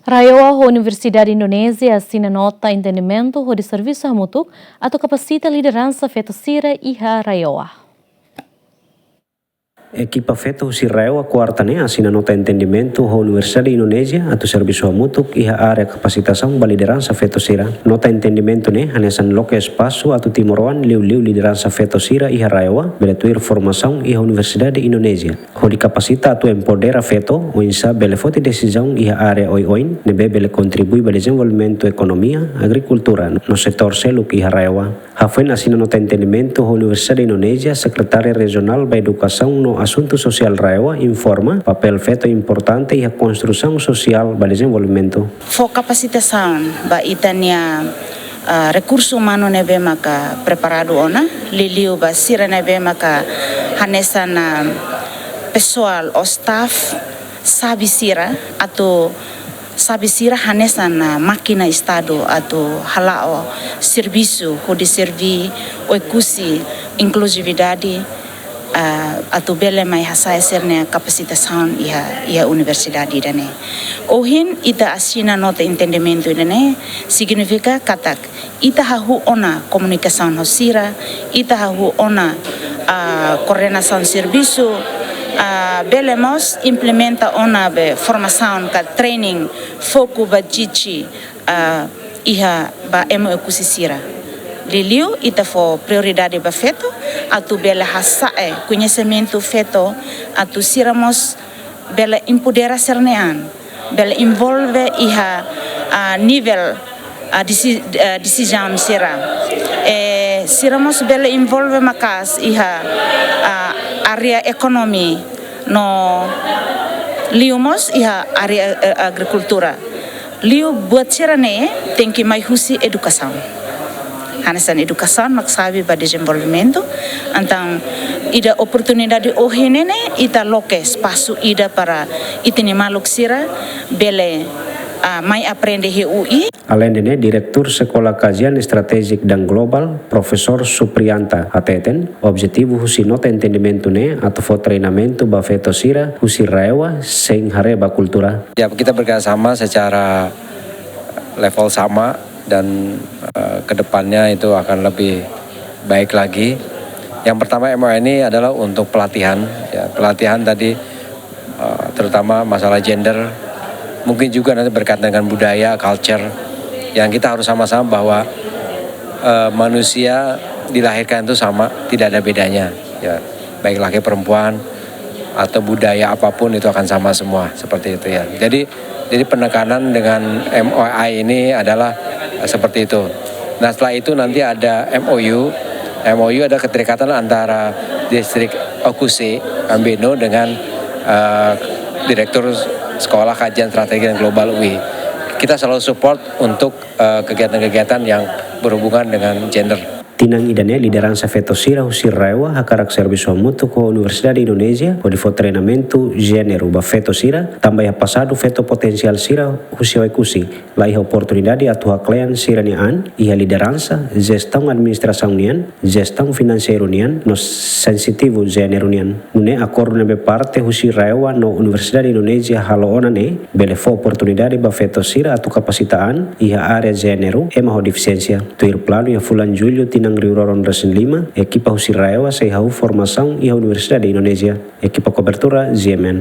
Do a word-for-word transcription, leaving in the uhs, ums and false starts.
RAEOA ho Universidade Indonézia asina nota entendimentu hodi servisu hamutuk atu kapasita lideransa feto sira iha RAEOA. Ekipa feto husi RAEOA kuarta ne'e asina nota entendimentu ho Universidade Indonézia atu servisu hamutuk iha área kapasitasaun ba lideransa feto sira. Nota entendimentu ne'e hanesan loke espasu atu timoroan liuliu lideransa feto sira iha RAEOA bele tuir formasaun iha Universidade Indonézia hodi kapasita atu empodera feto oinsá bele foti desizaun iha área oioin ne'ebé bele kontribui ba dezenvolvimentu ekonomia, agrikultura no setór seluk iha RAEOA. Hafoin asina nota entendimentu ho Universidade Indonézia, Sekretária Rejionál ba Edukasaun no Asuntu Sosiál RAEOA informa papél feto importante iha konstrusaun sosiál ba dezenvolvimentu. Fó kapasitasaun ba ita-nia, ah, rekursu umanu ne'ebé maka preparadu ona, liuliu ba sira ne'ebé maka hanesan, ah, pesoál ou staff sabi sira atu sabi sira hanesan, ah, mákina Estadu atu hala'o servisu hodi serví Oekusi inkluzividade, ah, atu bele mai hasa'e sira-nia kapasitasaun iha, iha universidade ida-ne'e. Ohin ita asina nota entendimentu ida-ne'e signifika katak ita hahú ona komunikasaun ho sira, ita hahú ona, ah, koordenasaun servisu, ah, bele mós implementa ona be formasaun ka training foku ba jiji, ah, iha ba ema Oekusi sira. Liuliu ita fó prioridade ba feto, atu bele hasa'e koñesimentu feto, atu sira mós bele empodera sira-nia an, bele envolve iha, ah, nivel, ah, desi-, ah, desizaun sira. Eh, sira mós bele envolve maka'as iha, ah, área ekonomi no liu mós iha área, eh, agrikultura. Liu buat sira-ne'e tenke mai husi edukasaun. Hanesan edukasaun mak xave ba dezenvolvimentu. Entaun ida oportunidade ohin ne'e ne'e ita loke espasu ida para ita-nia maluk sira bele, ah, mai aprende iha U I. Aleinde ne'e, Diretór Sekolah Kajian Estratéjik dan Global, Profesór Suprianta hateten, objetivu husi nota entendimentu ne'e atu fó treinamentu ba feto sira husi RAEOA sein haree ba kultura. Ya, kita bekerjasama secara level sama dan, eh, ke depannya itu akan lebih baik lagi. Yang pertama, M O I ini adalah untuk pelatihan. Ya, pelatihan tadi, eh, terutama masalah gender, mungkin juga nanti berkaitan dengan budaya, culture, yang kita harus sama-sama bahwa, eh, manusia dilahirkan itu sama, tidak ada bedanya. Ya, baik laki perempuan atau budaya apapun itu akan sama semua, seperti itu ya. Jadi, jadi penekanan dengan M O I ini adalah, eh, seperti itu. Nah, setelah itu nanti ada M O U. M O U ada keterikatan antara Distrik Oekusi, Ambeno, dengan, eh, Direktur Sekolah Kajian Strategi dan Global U I. Kita selalu support untuk, eh, kegiatan-kegiatan yang berhubungan dengan gender. Tinan ida-ne'e lideransa feto sira husi RAEOA hakarak servisu hamutuk ho Universidade Indonézia hodi fó treinamentu jéneru ba feto sira, tanba iha pasadu feto potensiál sira husi Oekusi la iha oportunidade atu haklean sira-nia an iha lideransa, jestaun administrasaun nian, jestaun finanseiru nian, no sensitivu jéneru nian. Nune'e akordu ne'ebé parte husi RAEOA no Universidade Indonézia halo ona ne'e bele fó oportunidade ba feto sira atu kapasita an iha área jéneru, ema ho defisiénsia. Tuir planu iha fulan Jullu tinan rihun rua ruanulu-resin-lima, ekipa husi RAEOA sei hahú formasaun iha Universidade Indonézia. Ekipa kobertura, G M N.